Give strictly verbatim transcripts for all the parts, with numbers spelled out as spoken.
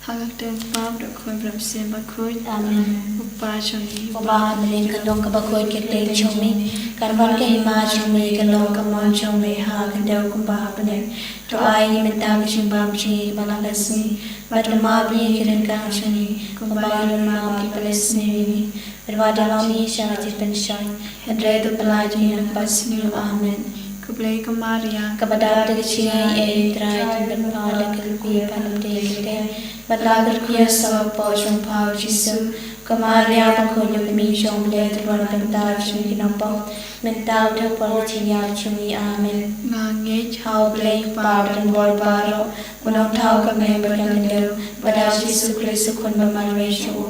Ha ka kyrteng u Kpa bad u Khun bad u Mynsiem Bakhuid. Amen. U Kpa jong ngi uba ha bneng, ka long kaba khuid ka kyrteng jong me. Kan wan ka hima jong me, ka long ka mon jong me ha ka khyndew kumba ha bneng. To ai ïa ngi mynta ka jingbam jong ngi kaba la ka sngi. Bad to map ïa ngi ki ryngkang jong ngi kumba ngi ruh ngi map ïa kiba la sniew ïa ngi. Bad wat da long ngi sha ka jingpynshoi, hynrei to pyllait ngi na ka basniew. Amen. Khublei ko Maria, kaba dap da ka jingaiei, U Trai u don bad pha, la ka kyrkhu ïa pha na pdeng ki kynthei, bad la ka kyrkhu ïa u soh hapoh jong pha u Jisu. Ko Maria bakhuid, ka kmie jong U Blei, to wan pynthikna ïa ngi ki nongpop, mynta bad ha ka por ka jingïap jong ngi. Amen. Nga ngeit ha U Blei u Kpa uba don bor baroh, ba nongthaw ka bneng bad ka khyndew, bad ha u Jisu Khrist u Khun ba marwei jong u,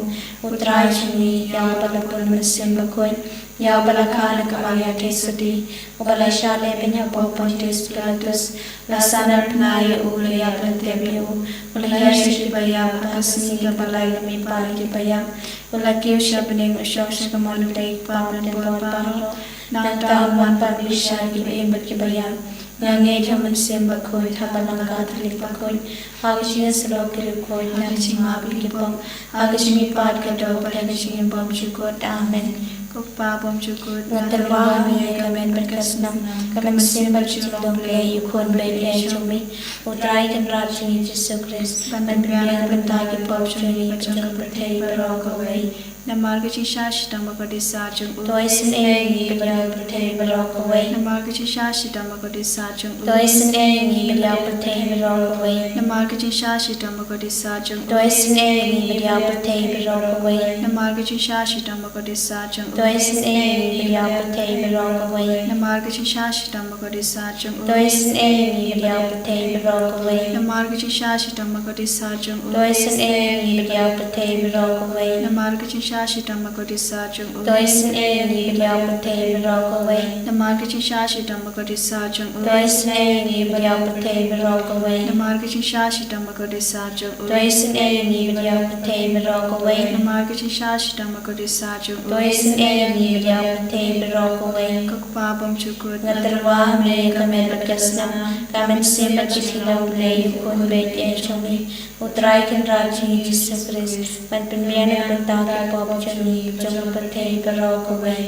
U Trai jong ngi, ïa uba la bun u Mynsiem Bakhuid, ïa uba la kha na ka Maria Theisotti, uba la shah leh beiñ hapoh u Pontius Pilatus, la sandalphna ïa u, la ïap, la tep ïa u, u la hiar sha kiba ïap, ha ka sngi kaba lai u la mihpat na kiba ïap, u la kiew sha bneng, u shong sha ka mon U Blei Kpa ba don bor baroh. Nangta un wan pan bishar ïa kiba im bad kiba ïap. Nga ngeit ha u Mynsiem Bakhuid, ha ka Balang Katholik bakhuid, ha ka jingïasyllok ki riewkhuid, ha ka jingmap ïa ki pop, ha ka jingmihpat ka doh bad ha ka jingim bymjukut. Amen. Ko Kpa bymjukut, nga tyrwa ha me ïa ka met bad ka snam, ka mynsiem bad ka jinglong Blei, ïa u Khun ba ïeit jong me, U Trai Kynrad jong ngi Jisu Khrist, ban pynbiang na ka bynta ki pop jong ngi bad jong ka pyrthei baroh kawei. Namar ka jingshah shitom bakordit sat jong u, to isynei ïa ngi bad ïa ka pyrthei baroh kawei. Namar ka jingshah shitom bakordit sat jong u, to isynei ïa ngi bad ïa ka pyrthei baroh kawei. Namar ka jingshah shitom bakordit sat jong u, to isynei ïa ngi bad ïa ka pyrthei baroh kawei. Namar ka jingshah shitom bakordit sat jong u, to isynei ïa ngi bad ïa ka pyrthei baroh kawei. Namar ka jingshah shitom bakordit sat jong u, to isynei ïa ngi bad ïa ka pyrthei baroh kawei. Namar ka jingshah shitom bakordit sat jong u, to isynei ïa ngi bad ïa ka pyrthei baroh kawei. Namar ka jingshah shitom bakordit sat jong u, to isynei ïa ngi bad ïa ka pyrthei baroh kawei. Namar ka jingshah shitom bakordit sat jong u, to isynei ïa ngi bad ïa ka pyrthei baroh kawei. Namar ka jingshah shitom bakordit sat jong u, to isynei ïa ngi bad ïa ka pyrthei baroh kawei. Namar ka jingshah shitom bakordit sat jong u, to isynei ïa ngi bad ïa ka pyrthei baroh kawei. Ko Kpa bymjukut, nga tyrwa ha me ïa ka met bad ka snam, ka mynsiem bad ka jinglong Blei, ïa u Khun ba ïeit jong me, U Trai Kynrad jong ngi Jisu Khrist, ban pynbiang na ka bynta ki pop jong ngi bad jong ka pyrthei baroh kawei.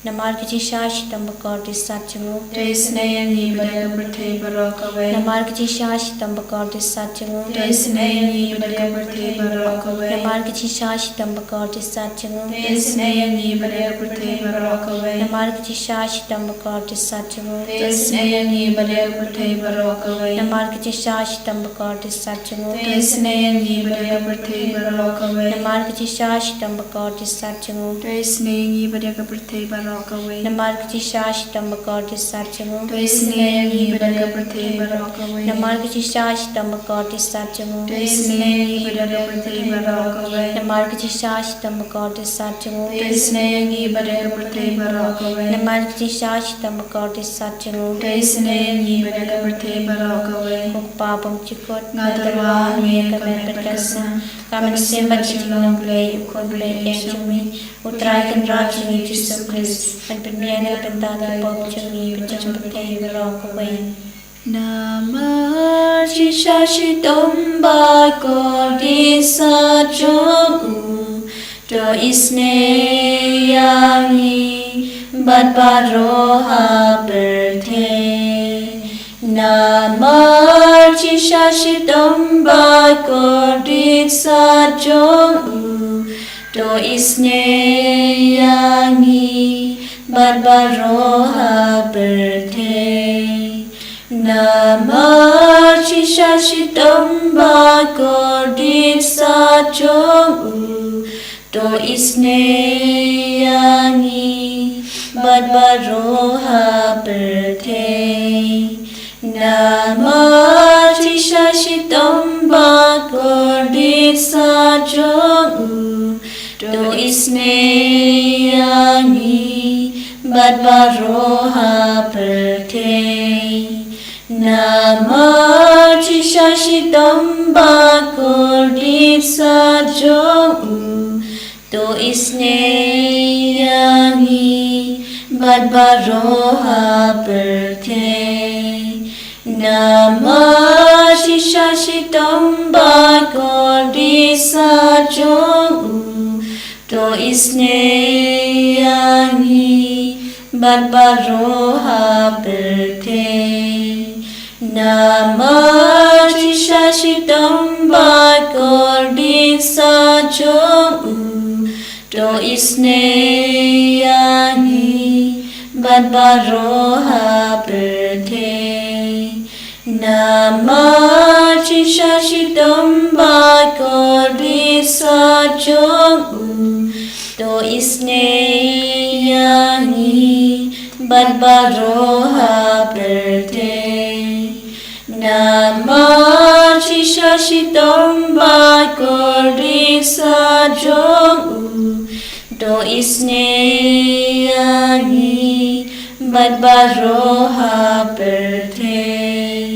Namar ka jingshah shitom bakordit sat jong u, to isynei ïa ngi bad ïa ka pyrthei baroh kawei. Namar ka jingshah shitom bakordit sat jong u, to isynei ïa ngi bad ïa ka pyrthei baroh kawei. Namar ka jingshah shitom bakordit sat jong u, to isynei ïa ngi bad ïa ka pyrthei baroh kawei. Namar ka jingshah shitom bakordit sat jong u, to isynei ïa ngi bad ïa ka pyrthei baroh kawei. Namar ka jingshah shitom bakordit sat jong u, to isynei ïa ngi bad ïa ka pyrthei baroh kawei. Namar ka jingshah shitom bakordit sat jong u, to isynei ïa ngi bad ïa ka pyrthei baroh kawei. Namar ka jingshah shitom bakordit sat jong u, to isynei ïa ngi bad ïa ka pyrthei baroh kawei. Namar ka jingshah shitom bakordit sat jong u, to isynei ïa ngi bad ïa ka pyrthei baroh kawei. Namar ka jingshah shitom bakordit sat jong u, to isynei ïa ngi bad ïa ka pyrthei baroh kawei. Namar ka jingshah shitom bakordit sat jong u, to isynei ïa ngi bad ïa ka pyrthei baroh kawei. Ko Kpa bymjukut, nga tyrwa ha me ïa ka met bad ka snam, ka mynsiem bad ka jinglong Blei, ïa u Khun ba ïeit jong me, U Trai Kynrad jong ngi Jisu Khrist, ban pynbiang na ka bynta ki pop jong ngi bad jong ka pyrthei baroh kawei. Namar ka jingshah shitom bakordit sat jong u, to isynei ïa ngi bad baroh ha pyrthei. Namar ka jingshah shitom bakordit sat jong u, to isynei ïa ngi bad baroh ha pyrthei. Namar ka jingshah shitom bakordit sat jong u, to isynei ïa ngi bad baroh ha pyrthei. Namar ka jingshah shitom bakordit sat jong u, to isynei ïa ngi bad baroh ha pyrthei. Namar ka jingshah shitom bakordit sat jong u, to isynei ïa ngi bad baroh ha pyrthei. Namar shiksha shitom ba kordit sat jong u, to isynei ïa ngi bad baroh ha pyrthei. Namar shiksha shitom ba kordit sat jong u, to isynei ïa ngi bad baroh ha pyrthei. Namar shiksha shitom ba kordit sat jong u, to isynei ïa ngi bad baroh ha pyrthei. Namar shiksha shitom ba kordit sat jong u, to isynei ïa ngi bad baroh ha pyrthei.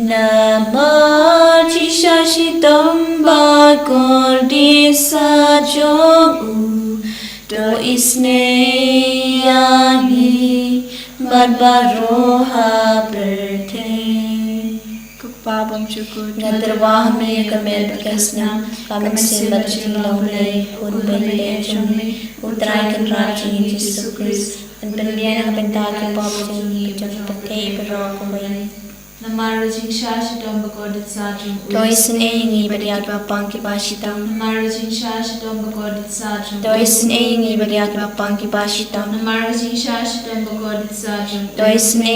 Namar shiksha shitom ba kordit sat jong u, to isynei ïa ngi bad baroh ha pyrthei. Ko Kpa bymjukut, nga tyrwa ha me ïa ka met bad ka snam, ka mynsiem bad ka jinglong Blei, un pynbeit jong me, U Trai Kynrad jong ngi Jisu Khrist, un pynbiang na ka bynta ki pop jong ngi, jong ka pyrthei baroh kawei. Namar ka jingshisha shitom ba kordit sat jong u, to isynei ïa ngi bad ïa kiba pang kiba shitom. Namar ka jingshisha shitom ba kordit sat jong u, to isynei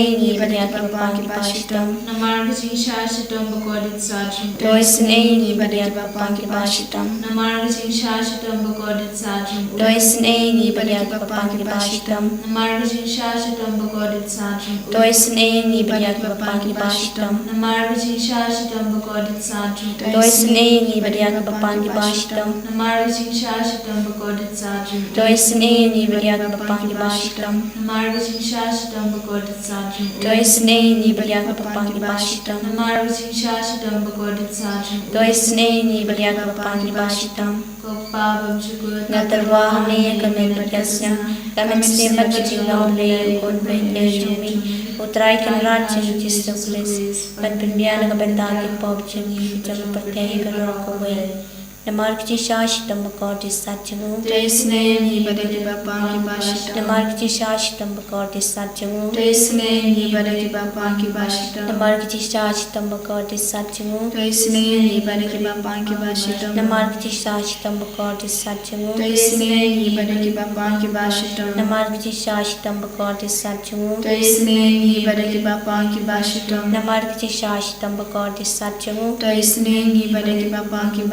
ïa ngi bad ïa kiba pang kiba shitom. Namar ka jingshisha shitom ba kordit sat jong u, to isynei ïa ngi bad ïa kiba pang kiba shitom. Namar ka jingshisha shitom ba kordit sat jong u, to isynei ïa ngi bad ïa kiba pang kiba shitom. Namar ka jingshisha shitom ba kordit sat jong u, to isynei ïa ngi bad ïa kiba pang kiba shitom. Namar ka jingshisha shitom ba kordit sat jong u, to isynei ïa ngi bad ïa kiba pang kiba shitom. Namar ka jingshisha shitom ba kordit sat jong u, to isynei ïa ngi bad ïa kiba pang kiba shitom. Namar ka jingshisha shitom ba kordit sat jong u, to isynei ïa ngi bad ïa kiba pang kiba shitom. Namar ka jingshisha shitom ba kordit sat jong u, to isynei ïa ngi bad ïa kiba pang kiba shitom. Namar ka jingshisha shitom ba kordit sat jong u, to isynei ïa ngi bad ïa kiba pang kiba shitom. Ko Kpa bymjukut, nga tyrwa ha me ïa ka met bad ka snam, ka mynsiem bad ka jinglong Blei, un pynbeit jong me, U Trai Kynrad jong ngi Jisu Khrist, ban pynbiang na ka bynta ki pop jong ngi, jong ka pyrthei baroh kawei. Namar ka jingshisha shitom ba kordit sat jong u, to isynei ïa ngi bad ïa kiba pang kiba shitom. Namar ka jingshisha shitom ba kordit sat jong u, to isynei ïa ngi bad ïa kiba pang kiba shitom. Namar ka jingshisha shitom ba kordit sat jong u, to isynei ïa ngi bad ïa kiba pang kiba shitom. Namar ka jingshisha shitom ba kordit sat jong u, to isynei ïa ngi bad ïa kiba pang kiba shitom. Namar ka jingshisha shitom ba kordit sat jong u, to isynei ïa ngi bad ïa kiba pang kiba shitom. Namar ka jingshisha shitom ba kordit sat jong u, to isynei ïa ngi bad ïa kiba pang kiba shitom.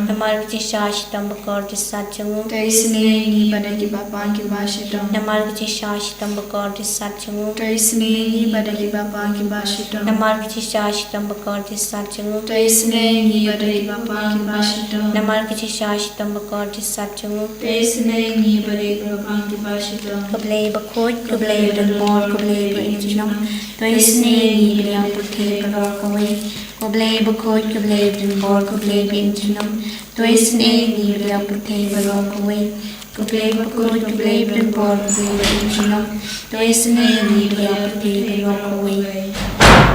Namar ka jingshisha shitom ba kordit sat jong u, to isynei ïa ngi bad ïa kiba pang kiba shitom. Namar ka jingshisha shitom ba kordit sat jong u, to isynei ïa ngi bad ïa kiba pang kiba shitom. Namar ka jingshisha shitom ba kordit sat jong u, to isynei ïa ngi bad ïa kiba pang kiba shitom. Namar ka jingshisha shitom ba kordit sat jong u, to isynei ïa ngi bad ïa kiba pang kiba shitom. Ko Blei bakhuid, ko Blei badonbor, ko Blei baïeit junom, to isynei ïa ngi bad ïa ka pyrthei baroh kawei. Ko Blei bakhuid, ko Blei badonbor, ko Blei baïeit junom, to isynei ïa ngi bad ïa ka pyrthei baroh kawei. Ko Blei bakhuid, ko Blei badonbor, ko Blei baïeit junom, to isynei ïa ngi bad ïa ka pyrthei baroh kawei.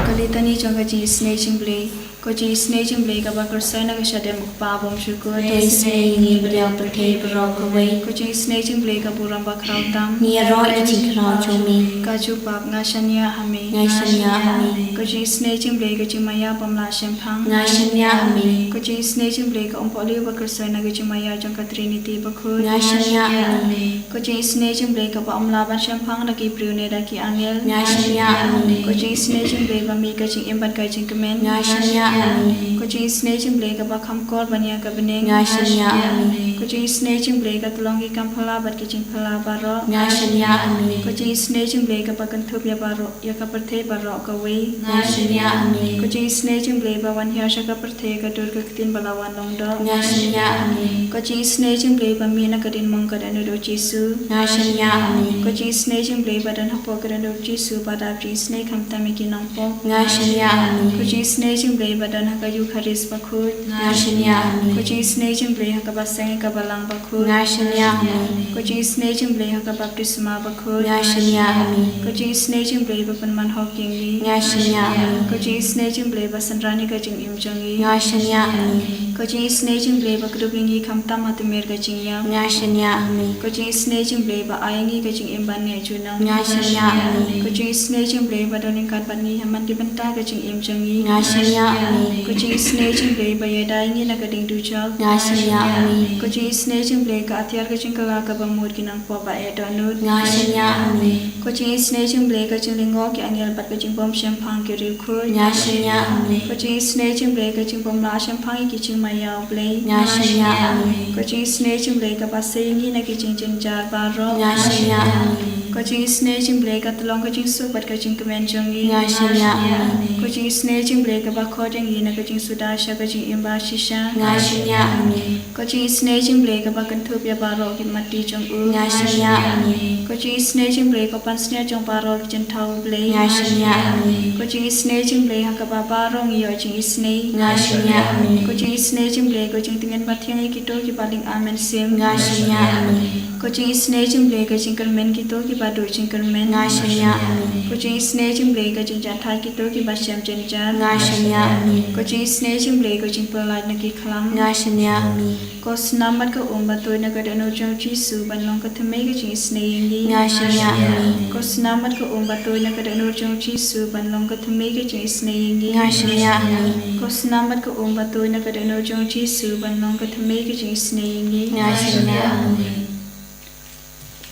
Ka Litani jong ka jingisynei jong u Blei. Ko jingisynei jong u Blei kaba kyrsoi na ka shadem, ko Kpa bymjukut, to isynei ïa ngi bad ïa ka pyrthei baroh kawei. Ko jingisynei jong u Blei ka burom bakhraw tam, ngi ïaroh ïa ka jingkhraw jong me. Ka jubab, nga shaniah ha me. Nga shaniah ha me. Ko jingisynei jong u Blei ka jingmaïa bym lah shemphang, nga shaniah ha me. Ko jingisynei jong u Blei ka umpohliew ba kyrsoi na ka jingmaïa jong ka Trinity bakhuid, nga shaniah ha me. Ko jingisynei jong u Blei kaba ym lah ban shemphang da ki briew ne da ki angel, nga shaniah ha me. Ko jingisynei jong u Blei ba mih ka jingim bad ka jingkmen, nga shaniah ha me. Ko jingisynei jong u Blei kaba kham kor ban ïa ka bneng, nga shaniah ha me. Ko jingisynei jong u Blei ka tyllong ki kam phylla bad ki jingphylla baroh, nga shaniah ha me. Ko jingisynei jong u Blei kaba kynthup ïa baroh, ïa ka pyrthei baroh kawei, nga shaniah ha me. Ko jingisynei jong u Blei ba wan hiar sha ka pyrthei ka dur ka ktien ba la wan long doh, nga shaniah ha me. Ko jingisynei jong u Blei ba mih na ka diengmong ka dohnud u Jisu, nga shaniah ha me. Ko jingisynei jong u Blei ba don hapoh ka dohnud u Jisu ba dap jingisynei khamtam ïa ki nongpop, nga shaniah ha me. Ko jingisynei jong u Blei ba don ha ka Eukharist bakhuid. Nga shaniah ha me. Ko jingisynei jong U Blei ha ka baseng ka balang bakhuid. Nga shaniah ha me. Ko jingisynei jong U Blei ha ka baptisma bakhuid. Nga shaniah ha me. Ko jingisynei jong U Blei ba pynman hok ïa ngi. Nga shaniah ha me. Ko jingisynei jong U Blei ba synran ïa ka jingim jong ngi. Nga shaniah ha me. Ko jingisynei jong U Blei ba kdup ïa ngi khamtam ha tmier ka jingïap. Nga shaniah ha me. Ko jingisynei jong U Blei ba ai ïa ngi ka jingim ban neh junom. Nga shaniah ha me. Ko jingisynei jong U Blei ba don ryngkat bad ngi ha man ki bynta ka jingim jong ngi. Nga shaniah ha me. Ko jingisynei jong U Blei ba ïada ïa ngi na ka ding dujok. Nga shaniah ha me. Ko jingisynei jong U Blei ka atiar ka jingkylla kaba mut ki nongpop ba eh dohnud. Nga shaniah ha me. Ko jingisynei jong U Blei ka jinglyngngoh ki angel bad ka jingbym shemphang ki riewkhuid. Nga shaniah ha me. Ko jingisynei jong U Blei ka jingbym lah shemphang ïa ki jingmaïa U Blei. Nga shaniah ha me. Ko jingisynei jong U Blei kaba sei ïa ngi na ki jingjynjar baroh. Nga shaniah ha me. Ko jingisynei jong U Blei ka tyllong ka jingsuk bad ka jingkmen jong ngi. Nga shaniah ha me. Ko jingisynei jong U Blei kaba khot ïa ngi na ka jingsuda sha ka jingim bashisha. Nga shaniah ha me. Ko jingisynei jong U Blei kaba kynthup ïa baroh ki matti jong u. Nga shaniah ha me. Ko jingisynei jong U Blei ko pansngiat jong baroh ki jingthaw U Blei. Nga shaniah ha me. Ko jingisynei jong U Blei ha kaba baroh ngi ïoh jingisynei. Nga shaniah ha me. Ko jingisynei jong U Blei ko jingtngen ba thiang ïa kito kiba lyngba mynsiem. Nga shaniah ha me. Ko jingisynei jong U Blei ka jingkyrmen kito kiba duh jingkyrmen. Nga shaniah ha me. Ko jingisynei jong U Blei ka jingjahthait kito kiba shem jynjar. Nga shaniah ha me. Ko jingisynei jong U Blei ka jingpyllait na ki khlam. Nga shaniah ha me. Ko snam bad ka um ba tuid na ka dohnud jong u Jisu ban long ka thymmei ka jingisynei ïa ngi. Nga shaniah ha me. Ko snam bad ka um ba tuid na ka dohnud jong u Jisu ban long ka thymmei ka jingisynei ïa ngi. Nga shaniah ha me. Ko snam bad ka um ba tuid na ka dohnud jong u Jisu ban long ka thymmei ka jingisynei ïa ngi. Nga shaniah ha me.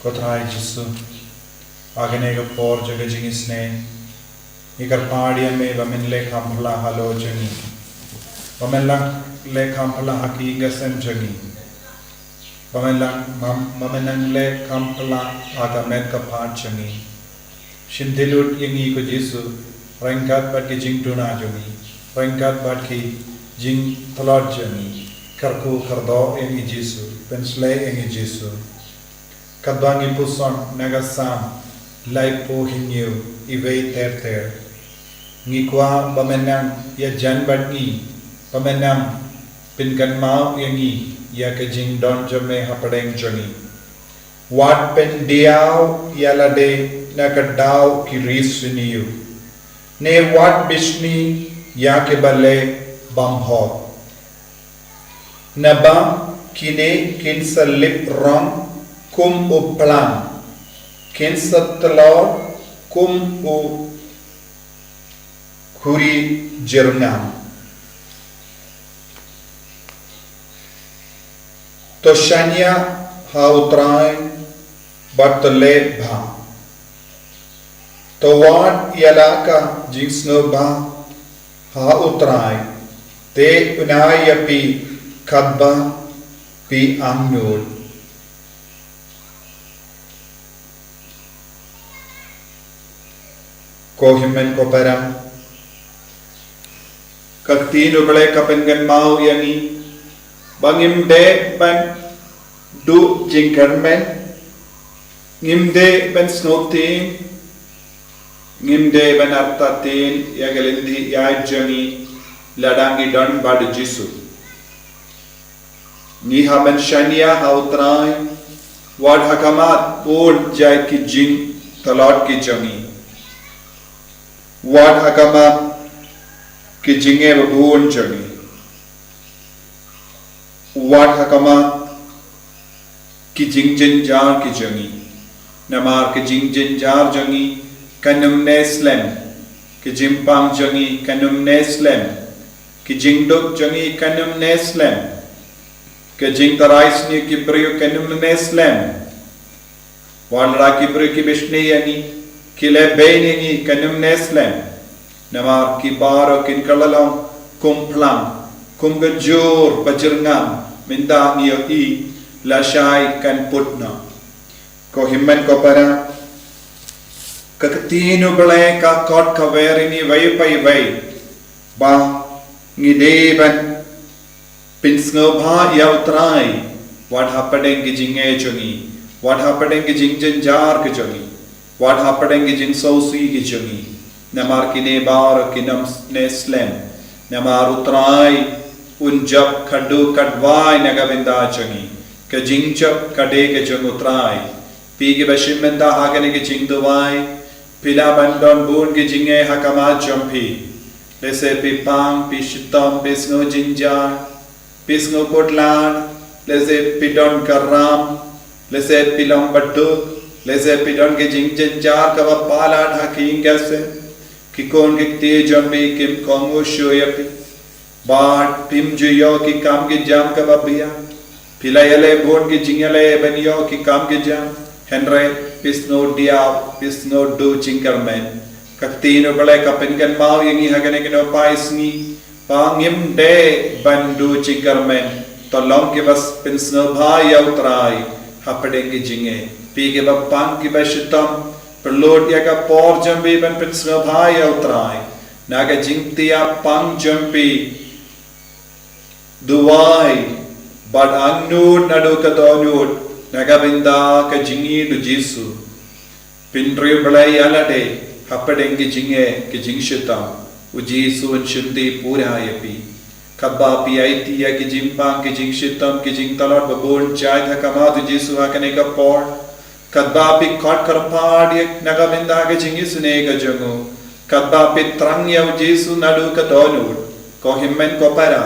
Ko Trai Jisu, ha kane ka por jong ka jingisynei, ngi kyrpad ïa me ba men leh kham phylla halor jong ngi, ba men lah leh kham phylla ha ki ïing ka sem jong ngi, ba men lah, ba men nang leh kham phylla ha ka met ka phad jong ngi. Shim lut ïa ngi ko Jisu, ryngkat bad ki jingduna jong ngi, ryngkat bad ki jingtlot jong ngi. Kyrkhu kyrdoh ïa ngi Jisu, pynshlei ïa ngi Jisu. Katba ngi puson na ka Salm laiphew hynñiew, iwei ter ter, ngi kwah ba men nang ïajan bad ngi, ba men nang pynkynmaw ïa ngi ïa ka jingdon jong me hapdeng jong ngi. Wat pyndiaw ïa lade na ka daw ki ri syniew, ne wat bishni ïa kiba leh bymhok. Naba kine kin sa lip rong kum u phlang, kin sa tlor kum u khuri jyrngam. To shaniah ha u Trai bad to leh bha. To wad ïa la ka jingsngewbha ha u Trai, te un ai ïa phi katba phi angnud. Ko hynmen ko para, ka ktien U Blei ka pynkynmaw ïa ngi ba ngim dei ban duh jingkyrmen, ngim dei ban sngewthiang, ngim dei ban artatien ïa ka lynti ïaid jong ngi lada ngi don bad u Jisu. Ngi hap ban shaniah ha u Trai wat ha khmat bun jait ki jingtlot ki jong ngi, wat ha khmat ki jingeh babun jong ngi, wat ha khmat ki jingjynjar ki jong ngi. Namar ki jingjynjar jong ngi kan ym neh slem, ki jingpang jong ngi kan ym neh slem, ki jingduk jong ngi kan ym neh slem, ki jingtharai sniew ki briew kan ym neh slem. Wat lada ki briew ki bishni ïa ngi, ki leh beiñ ïa ngi, kan ym neh slem. Namar ki baroh kin kylla long kum phlang, kum ka jur ba jyrngam, mynta ngi ïohi, lashai kan put noh. Ko hynmen ko para, ka ktien U Blei ka khot ka wer ïa ngi iwei pa iwei ba ngi dei ban pynsngewbha ïa u Trai wat hapdeng ki jingeh jong ngi, wat hapdeng ki jingjynjar ki jong ngi, wat hapdeng ki jingsngewsih ki jong ngi. Namar kine baroh kin ym neh slem, Namar u Trai un jop khadduh khadwai na ka bynta jong ngi. Ka jingjop ka dei ka jong u Trai. Phi kiba shim bynta ha kane ka jingduwai, phi lah ban don bun ki jingeh ha khmat jong phi. Lehse phi pang, phi shitom, phi sngew jynjar, phi sngew khuslai, lehse phi don ka ram, lehse phi long baduk, lehse phi don ki jingjynjar kaba palat ha ki ïing ki sem. Ki khun ki kti jong phi kim kohnguh shuh ïa phi. Bad phim ju ïoh ki kam ki jam kaba biang. Phi la ïaleh bun ki jingïaleh ban ïoh ki kam ki jam. Hynrei phi sngew diaw, phi sngew duh jingkyrmen. Ka ktien U Blei ka pynkynmaw ïa ngi ha kane ka nohpai sngi ba ngim dei ban duh jingkyrmen. To long kiba pynsngewbha ïa u Trai hapdeng ki jingeh. Phi kiba pang, kiba shitom, pynlut ïa ka por jong phi ban pynsngewbha ïa u Trai. Na ka jingtiapang jong phi, duwai bad angnud naduh ka dohnud na ka bynta ka jingïeit u Jisu. Phin riewblei ïa lade hapdeng ki jingeh, ki jingshitom. U Jisu un shimti pura ïa phi. Katba phi aiti ïa ki jingpang, ki jingshitom, ki jingtlot babun jait ha khmat u Jisu ha kane ka por. Katba phi kot kyrpad ïa na ka bynta ka jingisynei ka jong u. Katba phi thrang ïa u Jisu naduh ka dohnud. Ko hynmen ko para,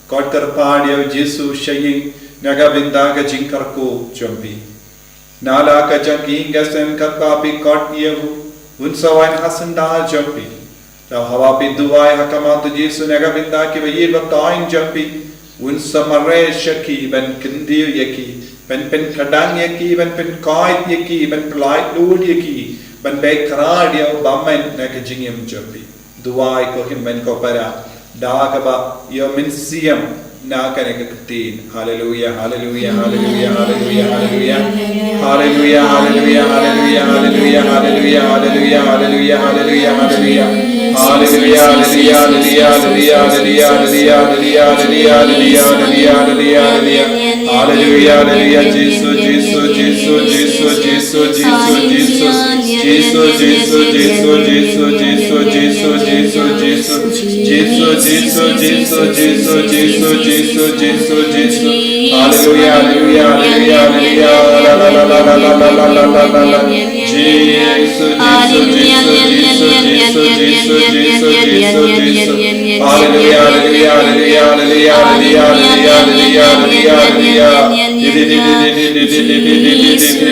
kot kyrpad ïa u Jisu sha ïing na ka bynta ka jingkyrkhu jong phi. Na la ka jong ki ïing ki sem katba phi kot ïa u, un sa wan ha syndah jong phi. Te haba phi duwai ha khmat u Jisu na ka bynta kiba ïeit ba thoiñ jong phi, un sa mareh sha ki ban kyntiew ïa ki, ban pynkhiah ïa ki, ban pynkoit ïa ki, ban pyllait lut ïa ki, ban beh kyrpad ïa u bymman na ka jingim jong phi. Duwai ko hynmen ko para, da kaba ïoh mynsiem na kane ka ktien. Haleluya, haleluya, haleluya, haleluya, haleluya. Haleluya, haleluya, haleluya, haleluya, haleluya, haleluya, haleluya, haleluya, haleluya. Haleluya, haleluya, haleluya, haleluya, haleluya, haleluya, haleluya, haleluya, haleluya, haleluya, haleluya, haleluya. Haleluya, haleluya, Jisu, Jisu, Jisu, Jisu, Jisu, Jisu, Jisu. Jisu, Jisu, Jisu, Jisu, Jisu, Jisu, Jisu, Jisu. Jisu, Jisu, Jisu, Jisu, Jisu, Jisu, Jisu, Jisu. Haleluya, haleluya, haleluya, haleluya. La, la, la. Jisu, Jisu, Jisu, Jisu, Jisu, Jisu, Jisu, Jisu. Haleluya, haleluya, haleluya, haleluya. Jisu,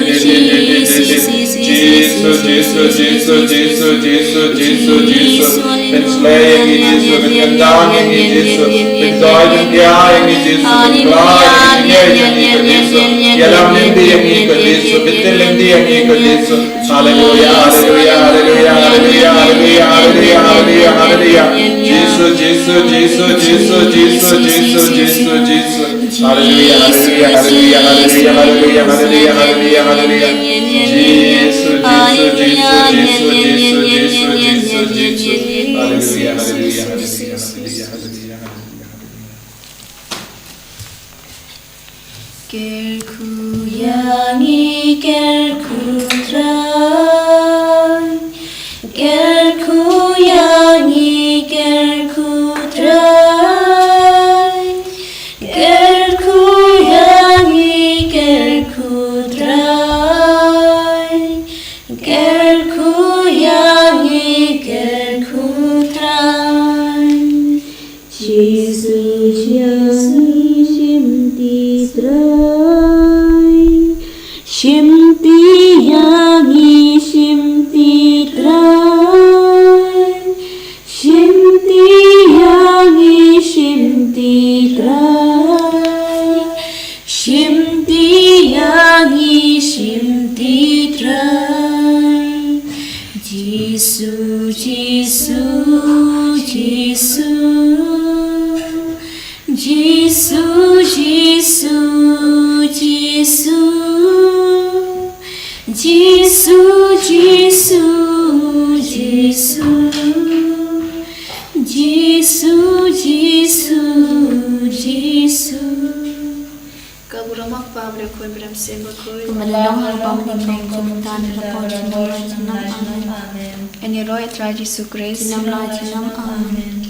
Jisu, Jisu, Jisu, Jisu, Jisu, Jisu, Jisu. Pynsleh ïa ngi Jisu, pynkhyndai ïa ngi Jisu, pyndoi jingeh ïa ngi Jisu, pynkylla ïa ngi Jisu. Ïalam lynti ïa ngi Jisu, pyntil lynti ïa ngi Jisu. Haleluya, haleluya, haleluya, haleluya, haleluya, haleluya, haleluya, haleluya. Jisu, Jisu, Jisu, Jisu, Jisu, Jisu, Jisu, Jisu. Haleluya, haleluya, haleluya, haleluya, haleluya, haleluya, haleluya, haleluya. Jisu, Jisu, Jisu, Jisu, Jisu, Jisu, Jisu. Haleluya, haleluya, haleluya, haleluya, haleluya, haleluya. Kyrkhu ïa ngi, kyrkhu Trai. Kyrkhu ïa ngi, kyrkhu Trai. Kyrkhu ïa ngi, kyrkhu Trai. Kyrkhu ïa ngi, kyrkhu Trai. Jisu, Jisu, shimti Trai. Shimti ïa ngi, shimti Trai. Shimti ïa ngi, shimti Trai. Shimti ïa ngi, shimti Trai. Jisu, Jisu, Jisu. Jisu, Jisu, Jisu. Jisu, Jisu, Jisu. Jisu, Jisu, Jisu. Ka burom ha u Kpa, bad ha u Khun, bad ha u Mynsiem Bakhuid. Kumba la long ha u ba mynta, mynta, mynta, mynta, mynta, mynta. Amen. Amen. Amen. Amen. Amen.